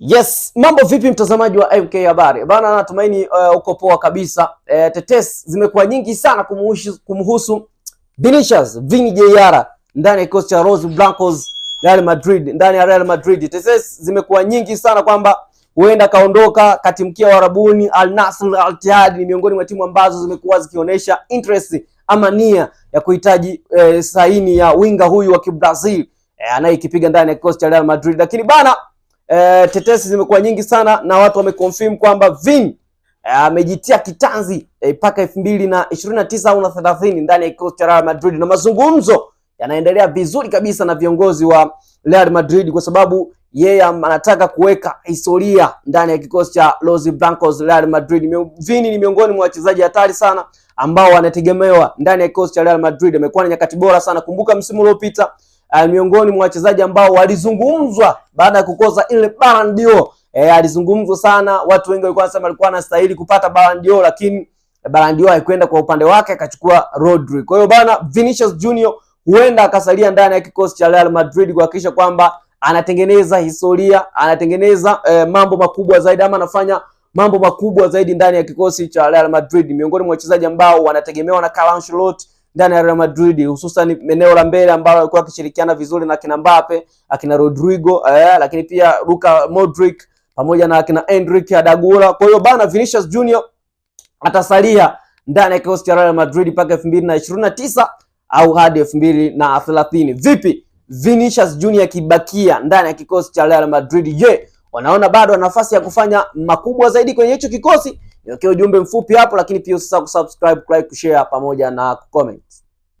Yes, mambo vipi mtazamaji wa MK Habari? Bana, natumaini uko poa kabisa. Tetesi zimekuwa nyingi sana kumhusu Vinicius Vini Jr ndani ya kikosi cha Los Blancos Real Madrid, ndani ya Real Madrid. Tetesi zimekuwa nyingi sana kwamba huenda kaondoka katimkia Warabuni. Al Nassr, Al Ittihad ni miongoni mwa timu ambazo zimekuwa zikionyesha interest ama nia ya kuhitaji saini ya winga huyu wa Kibrazil anayekipiga ndani ya kikosi cha Real Madrid, lakini bana tetesi zimekuwa nyingi sana na watu wameconfirm kwamba Vin amejitia kitanzi mpaka 2029 au na 30 ndani ya kikosi cha Real Madrid, na mazungumzo yanaendelea vizuri kabisa na viongozi wa Real Madrid kwa sababu yeye anataka kuweka historia ndani ya kikosi cha Los Blancos Real Madrid. Vini ni miongoni mwa wachezaji hatari sana ambao wanategemewa ndani ya kikosi cha Real Madrid. Amekuwa na nyakati bora sana. Kumbuka msimu uliopita miongoni mwa wachezaji ambao walizungumzwa baada ya kukosa ile Ballon d'Or. Alizungumzwa sana, watu wengi walikuwa wanasema alikuwa anastahili kupata Ballon d'Or, lakini Ballon d'Or haikwenda kwa upande wake, akachukua Rodri. Kwa hiyo bana, Vinicius Junior huenda akasalia ndani ya kikosi cha Real Madrid kuhakikisha kwamba anatengeneza historia, anatengeneza mambo makubwa zaidi ama anafanya mambo makubwa zaidi ndani ya kikosi cha Real Madrid, miongoni mwa wachezaji ambao wanategemewa na Carlo Ancelotti ndani ya Real Madrid, hususan eneo la mbele ambalo alikuwa akishirikiana vizuri na akina Mbappe, akina Rodrigo, lakini pia Luka Modric pamoja na akina Endrick Adagula. Kwa hiyo bana, Vinicius Junior atasalia ndani ya kikosi cha Real Madrid mpaka 2029 au hadi 2030. Vipi Vinicius Junior akibakia ndani ya kikosi cha Real Madrid, je, wanaona bado ana nafasi ya kufanya makubwa zaidi kwenye hicho kikosi? Niwekee ujumbe mfupi hapo, lakini pia usisahau kusubscribe, like, kushare pamoja na kucomment.